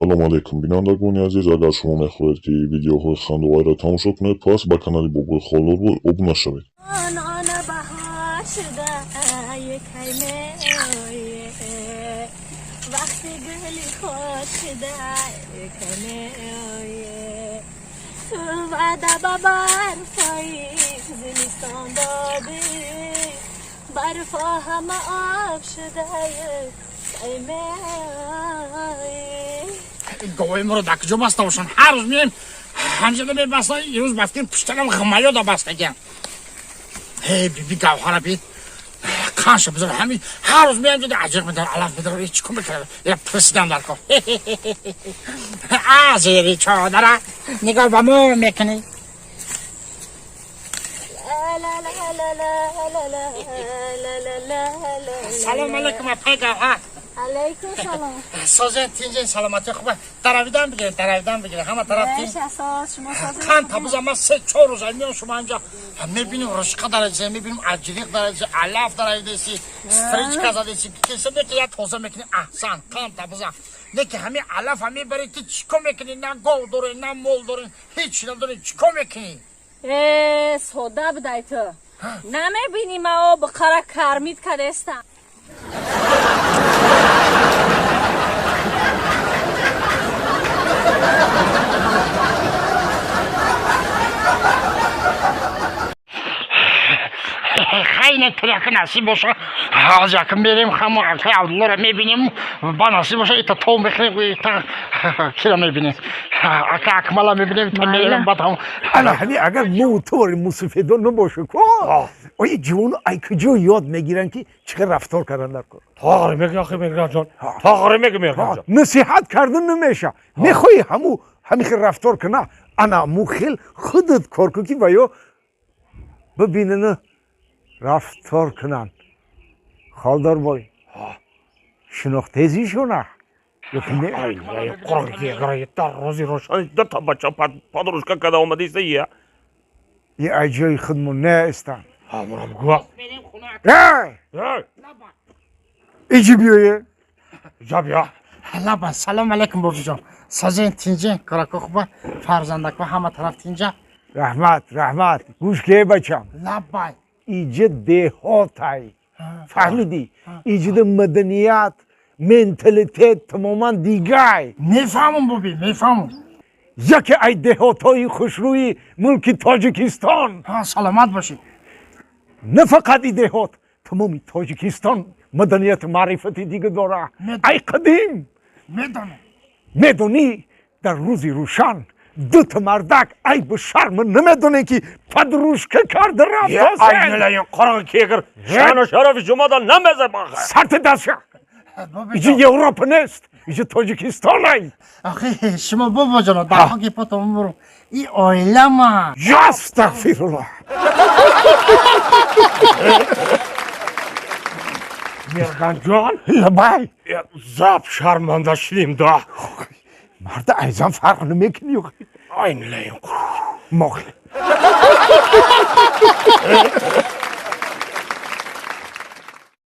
Салом алейкум, бинандагони азиз. Агар шумо мехоҳед, ки видеоҳои хандовариро тамошо кунед, пас ба канали Бобои Холдорбой обуна шавед. Ҷонона, баҳор шуда, кай меоӣ? Вақти гули худ шуда, кай меоӣ? Ту ваъда ба барфои зимистон додӣ, барфо ҳама об шуда, кай меоӣ? Говои моро дар куҷо баста бошанд? Ҳар рӯз меем, ҳамҷада мебаста. Ирӯз бафтем, пуштанам ғмаёда бастагиам. Ҳе, биби Гавҳара, бит қанша бизор. Ҳами ҳар рӯз меям ҷода, аҷиқ медорам, алаф медорам. Чӣ кор мекунам? Я пурсидам дар кор. А зери чодара нигоҳ ба мо мекунӣ. ла ла ла ла ла ла ла ла ла ла. Салом алейкум, апай Гавҳар. Алейкум салом. Созен, тинҷен, саломатӣ хуба? Даравидан бигиред, даравидан бигиред, ҳама тараф тинҷ. Асос, шумо созен? Қанд табуза ман 3-4 рӯза меом, шумо инҷа мебинем, рушқа дараҷа мебинем, аҷриқ дараҷа, алаф дараҷаси, стрижка задеси, киса неки я тоза мекунӣ. Аҳсан, қанд табуза. Неки ҳами алаф ҳами бари, ки чӣ кор мекунӣ? На гов дорӣ, на мол дорӣ, ҳеҷ надорӣ, чӣ кор мекунӣ? Э, сода будай, ту намебинӣ, ма об қара кормить кадестам. Хайне, тиряки насиб боша, ҳоз якм мерем, хамо акай Абдуллоро мебинем, ба насиб боша, ита тов мехӯрем, ита кира мебинем, ака Акмала мебинем, ита мерем, баъд ҳам. Ана ҳами агар мо тори мусафедон набоша ко, ои ҷавоно ай куҷо ёд мегиранд, ки чӣ хел рафтор кардан дар кор? Тоғри меги, охи Меҳранҷон, тоғри меги, Меҳранҷон. Насиҳат кардан намеша. Мехоҳӣ ҳаму ҳами хел рафтор куна, ана му хел худат кор кун, ки ва ё бибинана рафтор кунанд. Холдорбой, шинохтезишона ёки не? Дар рӯзи рошани дута бача подружка када омадиста я. И ай ҷои худмон неестанд. Ҳамурам гуа. Эй, иҷи биёе. Ҷа бия. Лаба, салом алейкум, бобиҷон. Созен, тинҷен, корако хуба, фарзандако ҳама тараф тинҷа? Раҳмат, раҳмат. Гӯш ке, бачам. Лабай. Иҷа деҳотай, фаҳмидӣ? Иҷида маданият, менталитет тамоман дигай. Мефаҳмам, боби, мефаҳмам. Яке ай деҳотҳои хушрӯи мулки Тоҷикистон. Саломат бошед. На фақат и деҳот, тамоми Тоҷикистон маданияту маърифати дига дора ай қадим. Медонам. Медонӣ, дар рӯзи рӯшан дута мардак айбу шарма намедонем, ки подружка карда рафтосен. Айнилаин qorg'i кегир, шаъну шарафи шумода намезебаха. Сарти дастша. Иҷи Европа нест, иҷи Тоҷикистон ай. Охи шумо, бобоҷоно, дар хоки потон бурум, и оилама. Астағфируллоҳ. Меҳранҷон. Лабай. Заб шарманда шудем да. Марда айзан фарқ намекунӣ. Айнилаин. Мохи.